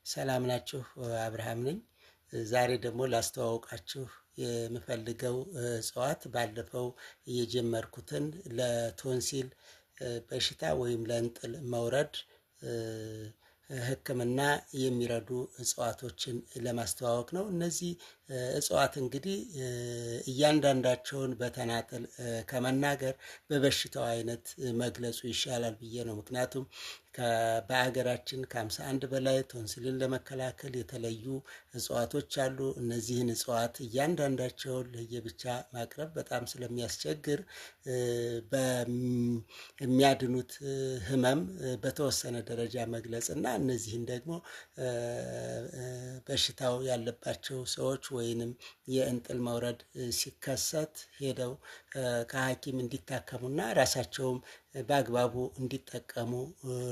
ሰላም ናችሁ? አብርሃም ነኝ። ዛሬ ደግሞ ላስተዋውቃችሁ የምፈልገው እጽዋት ባለፈው የጀመርኩትን ለቶንሲል በሽታ ወይም ለእንጥል መውረድ ሕክምና የሚረዱ እጽዋቶችን ለማስተዋወቅ ነው። እነዚህ እጽዋት እንግዲህ እያንዳንዳቸውን በተናጠል ከመናገር በበሽታው አይነት መግለጹ ይሻላል ብዬ ነው። ምክንያቱም በሀገራችን ከ51 በላይ ቶንሲልን ለመከላከል የተለዩ እጽዋቶች አሉ። እነዚህን እጽዋት እያንዳንዳቸውን ለየብቻ ማቅረብ በጣም ስለሚያስቸግር በሚያድኑት ህመም በተወሰነ ደረጃ መግለጽ እና እነዚህን ደግሞ በሽታው ያለባቸው ሰዎች ወይንም የእንጥል መውረድ ሲከሰት ሄደው ከሐኪም እንዲታከሙና ራሳቸውም በአግባቡ እንዲጠቀሙ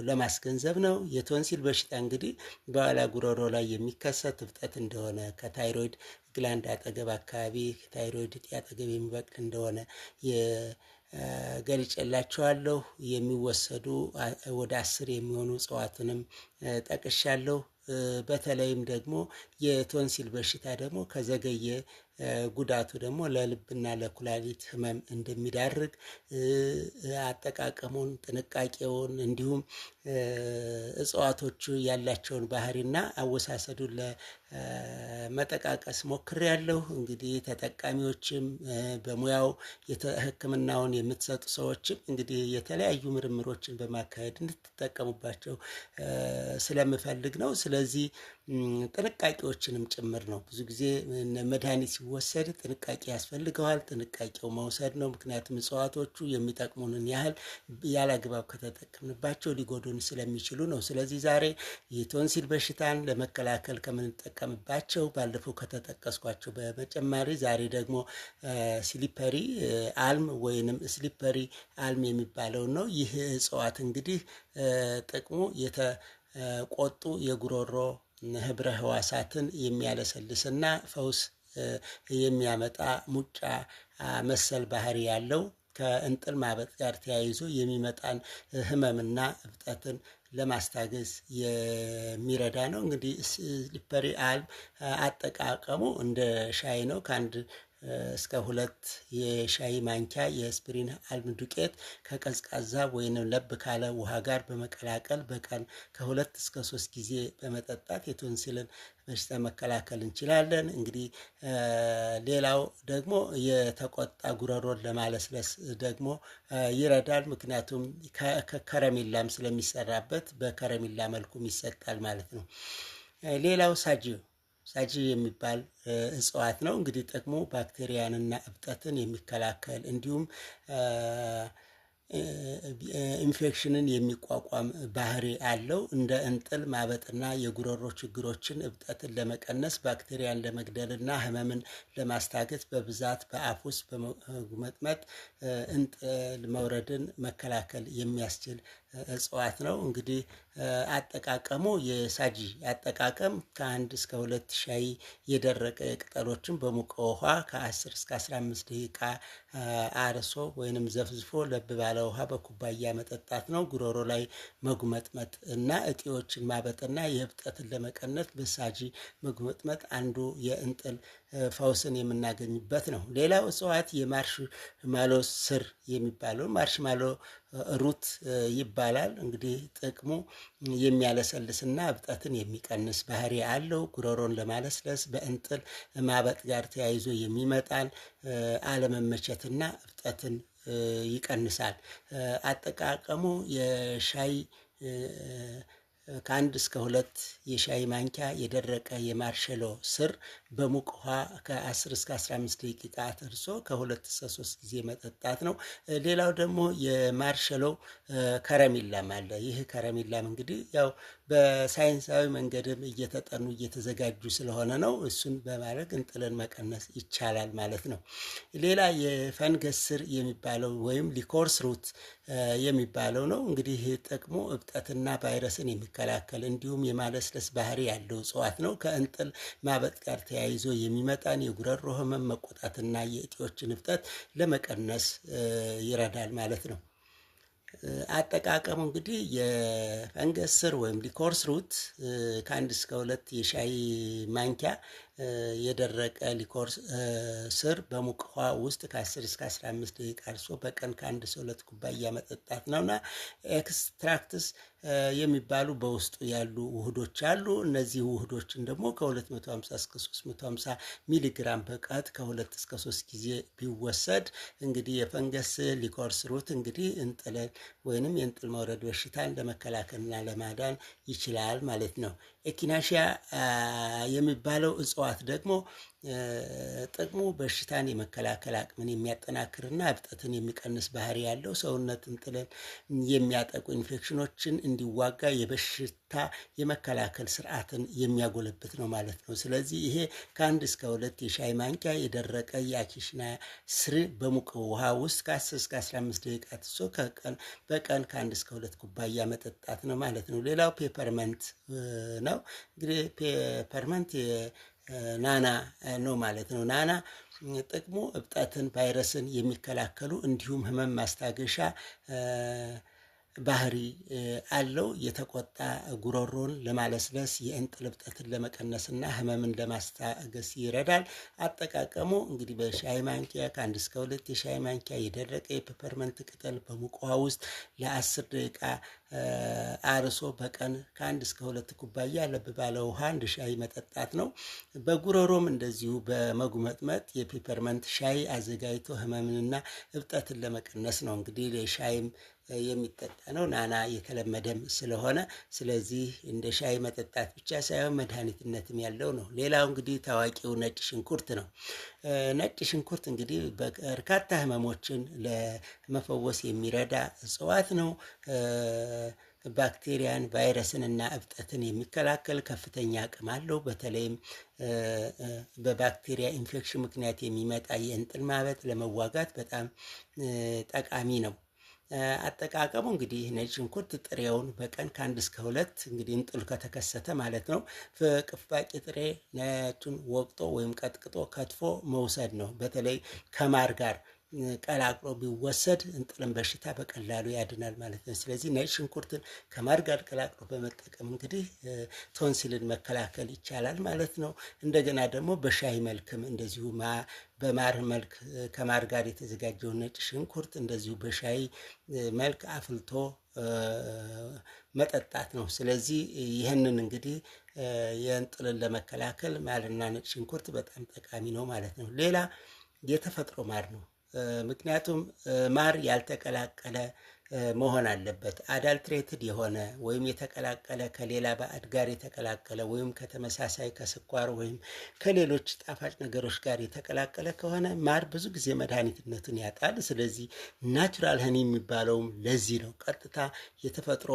ለማስገንዘብ ነው። የቶንሲል በሽታ እንግዲህ በኋላ ጉሮሮ ላይ የሚከሰት እብጠት እንደሆነ፣ ከ thyroid gland አጠገብ አካባቢ ታይሮይድ እጢ አጠገብ የሚበቅል እንደሆነ ገልጬላችኋለሁ። የሚወሰዱ ወደ 10 የሚሆኑ እጽዋትንም ጠቅሻለሁ። በተለይም ደግሞ የቶንሲል በሽታ ደግሞ ከዘገየ ጉዳቱ ደግሞ ለልብና ለኩላሊት ህመም እንደሚዳርግ፣ አጠቃቀሙን፣ ጥንቃቄውን እንዲሁም እጽዋቶቹ ያላቸውን ባህሪና አወሳሰዱን ለመጠቃቀስ ሞክሬያለሁ። እንግዲህ ተጠቃሚዎችም በሙያው ሕክምናውን የምትሰጡ ሰዎችም እንግዲህ የተለያዩ ምርምሮችን በማካሄድ እንድትጠቀሙባቸው ስለምፈልግ ነው። ስለዚህ ጥንቃቄዎችንም ጭምር ነው። ብዙ ጊዜ መድኃኒት ሲወሰድ ጥንቃቄ ያስፈልገዋል። ጥንቃቄው መውሰድ ነው። ምክንያቱም እጽዋቶቹ የሚጠቅሙንን ያህል ያለ አግባብ ከተጠቀምንባቸው ሊጎዱን ስለሚችሉ ነው። ስለዚህ ዛሬ የቶንሲል በሽታን ለመከላከል ከምንጠቀምባቸው ባለፈው ከተጠቀስኳቸው በተጨማሪ ዛሬ ደግሞ slippery elm ወይንም slippery elm የሚባለው ነው። ይህ እጽዋት እንግዲህ ጥቅሙ የተቆጡ የጉሮሮ ህብረ ህዋሳትን የሚያለሰልስና ፈውስ የሚያመጣ ሙጫ መሰል ባህሪ ያለው፣ ከእንጥል ማበጥ ጋር ተያይዞ የሚመጣን ህመምና እብጠትን ለማስታገስ የሚረዳ ነው። እንግዲህ slippery elm አጠቃቀሙ እንደ ሻይ ነው። ከ1 እስከ 2 የሻይ ማንኪያ የ slippery elm ዱቄት ከቀዝቃዛ ወይንም ለብ ካለ ውሃ ጋር በመቀላቀል በቀን ከ2 እስከ 3 ጊዜ በመጠጣት የቶንሲልን በሽታ መከላከል እንችላለን። እንግዲህ ሌላው ደግሞ የተቆጣ ጉሮሮን ለማለስለስ ደግሞ ይረዳል። ምክንያቱም ከረሜላም ስለሚሰራበት በከረሜላ መልኩም ይሰጣል ማለት ነው። ሌላው sage የሚባል እጽዋት ነው። እንግዲህ ጥቅሙ ባክቴሪያንና እብጠትን የሚከላከል እንዲሁም ኢንፌክሽንን የሚቋቋም ባህሪ አለው። እንደ እንጥል ማበጥና የጉሮሮ ችግሮችን እብጠትን ለመቀነስ፣ ባክቴሪያን ለመግደልና ህመምን ለማስታገስ በብዛት በአፍ ውስጥ በመጉመጥመጥ እንጥል መውረድን መከላከል የሚያስችል እጽዋት ነው። እንግዲህ አጠቃቀሙ የ sage አጠቃቀም ከ1 እስከ 2 ሻይ የደረቀ ቅጠሎችን በሙቀ ውሃ ከ10 እስከ 15 ደቂቃ አርሶ ወይንም ዘፍዝፎ ለብ ባለ ውሃ በኩባያ መጠጣት ነው። ጉሮሮ ላይ መጉመጥመጥ እና እጢዎችን ማበጥና የእብጠትን ለመቀነስ በ sage መጉመጥመጥ አንዱ የእንጥል ፈውስን የምናገኝበት ነው። ሌላው እጽዋት የ marshmallow ስር የሚባለው marshmallow root ይባላል። እንግዲህ ጥቅሙ የሚያለሰልስና እብጠትን የሚቀንስ ባህሪ አለው። ጉሮሮን ለማለስለስ በእንጥል ማበጥ ጋር ተያይዞ የሚመጣን አለመመቸትና እብጠትን ይቀንሳል። አጠቃቀሙ የሻይ ከ1 እስከ 2 የሻይ ማንኪያ የደረቀ የ marshmallow ስር በሙቅ ውሃ ከ10 እስከ 15 ደቂቃ አርሶ ከ2 እስከ 3 ጊዜ መጠጣት ነው። ሌላው ደግሞ የ marshmallow ከረሜላም አለ። ይህ ከረሜላም እንግዲህ ያው በሳይንሳዊ መንገድም እየተጠኑ እየተዘጋጁ ስለሆነ ነው። እሱን በማድረግ እንጥልን መቀነስ ይቻላል ማለት ነው። ሌላ የፈንገስ ስር የሚባለው ወይም licorice root የሚባለው ነው። እንግዲህ ጥቅሙ እብጠትና ቫይረስን የሚከላከል እንዲሁም የማለስለስ ባህሪ ያለው እጽዋት ነው። ከእንጥል ማበጥ ጋር ተያይዞ የሚመጣን የጉሮሮ ህመም፣ መቆጣትና የእጢዎችን እብጠት ለመቀነስ ይረዳል ማለት ነው። አጠቃቀሙ እንግዲህ የፈንገስ ስር ወይም licorice root ከ1 እስከ 2 የሻይ ማንኪያ የደረቀ licorice ስር በሙቅ ውሃ ውስጥ ከ10 እስከ 15 ደቂቃ አርሶ በቀን ከ1 እስከ 2 ኩባያ መጠጣት ነውና extracts የሚባሉ በውስጡ ያሉ ውህዶች አሉ። እነዚህ ውህዶችን ደግሞ ከ250 እስከ 350 ሚሊግራም በቀን ከ2 እስከ 3 ጊዜ ቢወሰድ እንግዲህ የፈንገስ licorice root እንግዲህ እንጥልን ወይንም የእንጥል መውረድ በሽታን ለመከላከልና ለማዳን ይችላል ማለት ነው። Echinacea የሚባለው እጽዋት ደግሞ ጥቅሙ በሽታን የመከላከል አቅምን የሚያጠናክርና እብጠትን የሚቀንስ ባህሪ ያለው፣ ሰውነት እንጥልን የሚያጠቁ ኢንፌክሽኖችን እንዲዋጋ የበሽታ የመከላከል ስርዓትን የሚያጎለብት ነው ማለት ነው። ስለዚህ ይሄ ከ1 እስከ 2 የሻይ ማንኪያ የደረቀ የ echinacea ስር በሙቅ ውሃ ውስጥ ከ10 እስከ 15 ደቂቃ ትሶ በቀን ከ1 እስከ 2 ኩባያ መጠጣት ነው ማለት ነው። ሌላው peppermint ነው። እንግዲህ peppermint ናና ነው ማለት ነው። ናና ጥቅሙ እብጠትን፣ ቫይረስን የሚከላከሉ እንዲሁም ህመም ማስታገሻ ባህሪ አለው። የተቆጣ ጉሮሮን ለማለስለስ፣ የእንጥል እብጠትን ለመቀነስና ህመምን ለማስታገስ ይረዳል። አጠቃቀሙ እንግዲህ በሻይ ማንኪያ ከ1 እስከ 2 የሻይ ማንኪያ የደረቀ የ peppermint ቅጠል በሙቅ ውሃ ውስጥ ለ10 ደቂቃ አርሶ በቀን ከ1 እስከ 2 ኩባያ ለብ ባለ ውሃ እንደ ሻይ መጠጣት ነው። በጉሮሮም እንደዚሁ በመጉመጥመጥ የ peppermint ሻይ አዘጋጅቶ ህመምንና እብጠትን ለመቀነስ ነው። እንግዲህ ሻይም የሚጠጣ ነው። ናና የተለመደም ስለሆነ ስለዚህ እንደ ሻይ መጠጣት ብቻ ሳይሆን መድኃኒትነትም ያለው ነው። ሌላው እንግዲህ ታዋቂው ነጭ ሽንኩርት ነው። ነጭ ሽንኩርት እንግዲህ በርካታ ህመሞችን ለመፈወስ የሚረዳ እጽዋት ነው። ባክቴሪያን፣ ቫይረስን እና እብጠትን የሚከላከል ከፍተኛ አቅም አለው። በተለይም በባክቴሪያ ኢንፌክሽን ምክንያት የሚመጣ የእንጥል ማበጥ ለመዋጋት በጣም ጠቃሚ ነው። አጠቃቀሙ እንግዲህ ነጭ ሽንኩርት ጥሬውን በቀን ከ1 እስከ 2፣ እንግዲህ እንጥል ከተከሰተ ማለት ነው፣ ፍቅፋቂ ጥሬ ነጩን ወቅጦ ወይም ቀጥቅጦ ከትፎ መውሰድ ነው። በተለይ ከማር ጋር ቀላቅሎ ቢወሰድ እንጥልን በሽታ በቀላሉ ያድናል ማለት ነው። ስለዚህ ነጭ ሽንኩርትን ከማር ጋር ቀላቅሎ በመጠቀም እንግዲህ ቶንሲልን መከላከል ይቻላል ማለት ነው። እንደገና ደግሞ በሻይ መልክም እንደዚሁ በማር መልክ ከማር ጋር የተዘጋጀውን ነጭ ሽንኩርት እንደዚሁ በሻይ መልክ አፍልቶ መጠጣት ነው። ስለዚህ ይህንን እንግዲህ የእንጥልን ለመከላከል ማርና ነጭ ሽንኩርት በጣም ጠቃሚ ነው ማለት ነው። ሌላ የተፈጥሮ ማር ነው። ምክንያቱም ማር ያልተቀላቀለ መሆን አለበት። Adulterated የሆነ ወይም የተቀላቀለ፣ ከሌላ ባዕድ ጋር የተቀላቀለ ወይም ከተመሳሳይ ከስኳር ወይም ከሌሎች ጣፋጭ ነገሮች ጋር የተቀላቀለ ከሆነ ማር ብዙ ጊዜ መድኃኒትነቱን ያጣል። ስለዚህ natural honey የሚባለውም ለዚህ ነው። ቀጥታ የተፈጥሮ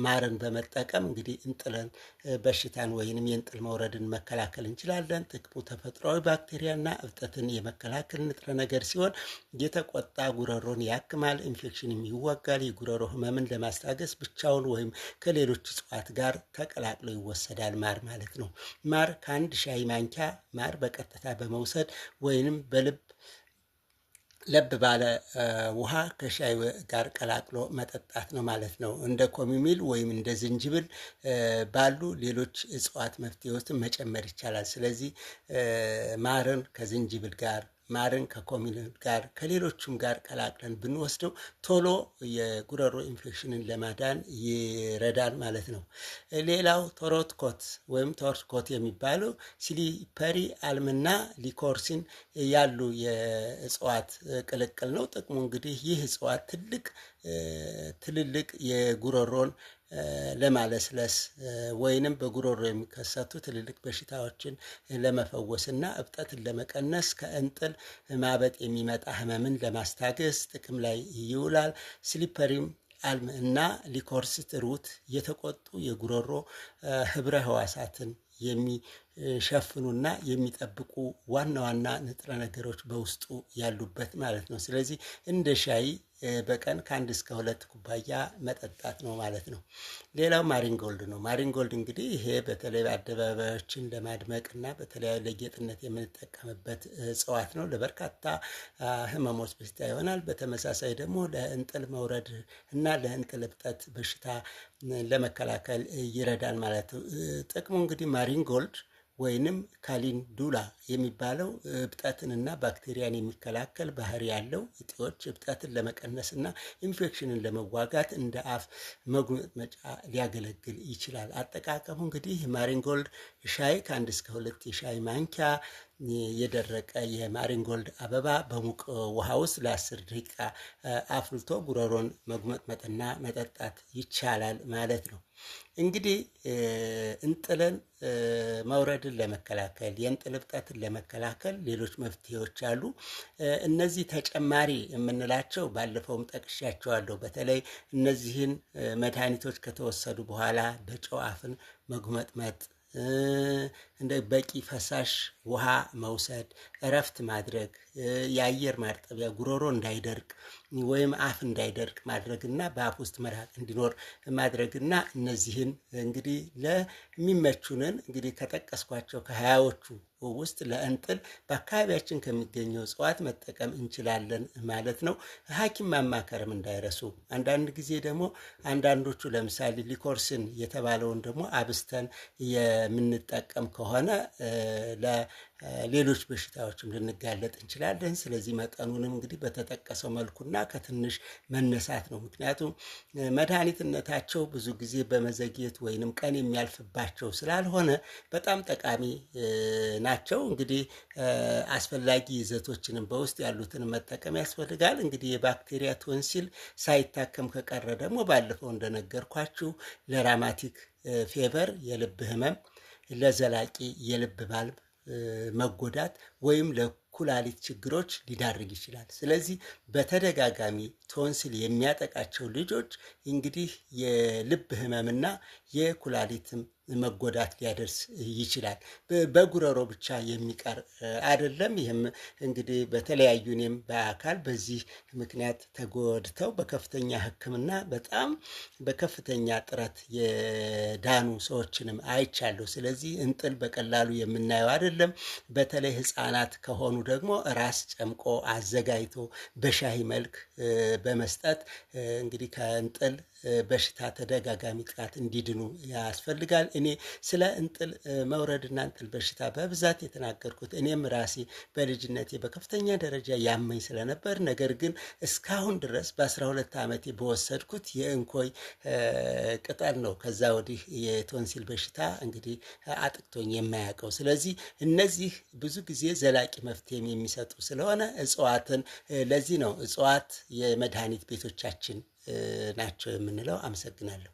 ማርን በመጠቀም እንግዲህ እንጥልን በሽታን ወይንም የእንጥል መውረድን መከላከል እንችላለን። ጥቅሙ ተፈጥሯዊ ባክቴሪያና እብጠትን የመከላከል ንጥረ ነገር ሲሆን የተቆጣ ጉሮሮን ያክማል፣ ኢንፌክሽንም ይዋጋል። የጉሮሮ ህመምን ለማስታገስ ብቻውን ወይም ከሌሎች እጽዋት ጋር ተቀላቅሎ ይወሰዳል ማር ማለት ነው። ማር ከ1 ሻይ ማንኪያ ማር በቀጥታ በመውሰድ ወይንም በልብ ለብ ባለ ውሃ ከሻይ ጋር ቀላቅሎ መጠጣት ነው ማለት ነው። እንደ chamomile ወይም እንደ ዝንጅብል ባሉ ሌሎች እጽዋት መፍትሄዎችን መጨመር ይቻላል። ስለዚህ ማርን ከዝንጅብል ጋር፣ ማርን ከ chamomile ጋር፣ ከሌሎቹም ጋር ቀላቅለን ብንወስደው ቶሎ የጉሮሮ ኢንፌክሽንን ለማዳን ይረዳል ማለት ነው። ሌላው throat coat ወይም throat coat የሚባለው slippery elm ና licorice ን ያሉ የእጽዋት ቅልቅል ነው። ጥቅሙ እንግዲህ ይህ እጽዋት ትልልቅ የጉሮሮን ለማለስለስ ወይንም በጉሮሮ የሚከሰቱ ትልልቅ በሽታዎችን ለመፈወስ እና እብጠትን ለመቀነስ፣ ከእንጥል ማበጥ የሚመጣ ህመምን ለማስታገስ ጥቅም ላይ ይውላል። Slippery elm እና licorice root የተቆጡ የጉሮሮ ህብረ ህዋሳትን የሚሸፍኑና የሚጠብቁ ዋና ዋና ንጥረ ነገሮች በውስጡ ያሉበት ማለት ነው። ስለዚህ እንደ ሻይ በቀን ከ1 እስከ 2 ኩባያ መጠጣት ነው ማለት ነው። ሌላው marigold ነው። Marigold እንግዲህ ይሄ በተለይ አደባባዮችን ለማድመቅና በተለያዩ ለጌጥነት የምንጠቀምበት እጽዋት ነው። ለበርካታ ህመሞች በሽታ ይሆናል። በተመሳሳይ ደግሞ ለእንጥል መውረድ እና ለእንጥል እብጠት በሽታ ለመከላከል ይረዳል ማለት ነው። ጥቅሙ እንግዲህ marigold ወይንም calendula የሚባለው እብጠትንና ባክቴሪያን የሚከላከል ባህሪ ያለው እጢዎች እብጠትን ለመቀነስና ኢንፌክሽንን ለመዋጋት እንደ አፍ መጉመጥመጫ ሊያገለግል ይችላል። አጠቃቀሙ እንግዲህ marigold ሻይ ከ1 እስከ 2 የሻይ ማንኪያ የደረቀ የ marigold አበባ በሙቅ ውሃ ውስጥ ለ10 ደቂቃ አፍልቶ ጉሮሮን መጉመጥመጥና መጠጣት ይቻላል ማለት ነው። እንግዲህ እንጥልን መውረድን ለመከላከል፣ የእንጥል እብጠትን ለመከላከል ሌሎች መፍትሄዎች አሉ። እነዚህ ተጨማሪ የምንላቸው ባለፈውም ጠቅሻቸዋለሁ። በተለይ እነዚህን መድኃኒቶች ከተወሰዱ በኋላ በጨው አፍን መጉመጥመጥ፣ እንደ በቂ ፈሳሽ ውሃ መውሰድ፣ እረፍት ማድረግ፣ የአየር ማርጠቢያ ጉሮሮ እንዳይደርቅ ወይም አፍ እንዳይደርቅ ማድረግና በአፍ ውስጥ ምራቅ እንዲኖር ማድረግና እነዚህን እንግዲህ ለሚመቹንን እንግዲህ ከጠቀስኳቸው ከ20ዎቹ ውስጥ ለእንጥል በአካባቢያችን ከሚገኘው እጽዋት መጠቀም እንችላለን ማለት ነው። ሐኪም ማማከርም እንዳይረሱ። አንዳንድ ጊዜ ደግሞ አንዳንዶቹ ለምሳሌ licorice ን የተባለውን ደግሞ አብስተን የምንጠቀም ከሆነ ለሌሎች በሽታዎችም ልንጋለጥ እንችላለን። ስለዚህ መጠኑንም እንግዲህ በተጠቀሰው መልኩና ከትንሽ መነሳት ነው። ምክንያቱም መድኃኒትነታቸው ብዙ ጊዜ በመዘግየት ወይንም ቀን የሚያልፍባቸው ስላልሆነ በጣም ጠቃሚ ናቸው። እንግዲህ አስፈላጊ ይዘቶችንም በውስጥ ያሉትን መጠቀም ያስፈልጋል። እንግዲህ የባክቴሪያ ቶንሲል ሳይታከም ከቀረ ደግሞ ባለፈው እንደነገርኳችሁ ለ rheumatic fever የልብ ህመም፣ ለዘላቂ የልብ ቫልቭ መጎዳት ወይም ለኩላሊት ችግሮች ሊዳርግ ይችላል። ስለዚህ በተደጋጋሚ ቶንሲል የሚያጠቃቸው ልጆች እንግዲህ የልብ ህመምና የኩላሊትም መጎዳት ሊያደርስ ይችላል። በጉሮሮ ብቻ የሚቀር አይደለም። ይህም እንግዲህ በተለያዩ እኔም በአካል በዚህ ምክንያት ተጎድተው በከፍተኛ ሕክምና በጣም በከፍተኛ ጥረት የዳኑ ሰዎችንም አይቻለሁ። ስለዚህ እንጥል በቀላሉ የምናየው አይደለም። በተለይ ሕፃናት ከሆኑ ደግሞ ራስ ጨምቆ አዘጋጅቶ በሻሂ መልክ በመስጠት እንግዲህ ከእንጥል በሽታ ተደጋጋሚ ጥቃት እንዲድኑ ያስፈልጋል። እኔ ስለ እንጥል መውረድና እንጥል በሽታ በብዛት የተናገርኩት እኔም ራሴ በልጅነቴ በከፍተኛ ደረጃ ያመኝ ስለነበር፣ ነገር ግን እስካሁን ድረስ በ12 ዓመቴ በወሰድኩት የእንኮይ ቅጠል ነው ከዛ ወዲህ የቶንሲል በሽታ እንግዲህ አጥቅቶኝ የማያውቀው። ስለዚህ እነዚህ ብዙ ጊዜ ዘላቂ መፍትሄም የሚሰጡ ስለሆነ እጽዋትን ለዚህ ነው እጽዋት የመድኃኒት ቤቶቻችን ናቸው የምንለው። አመሰግናለሁ።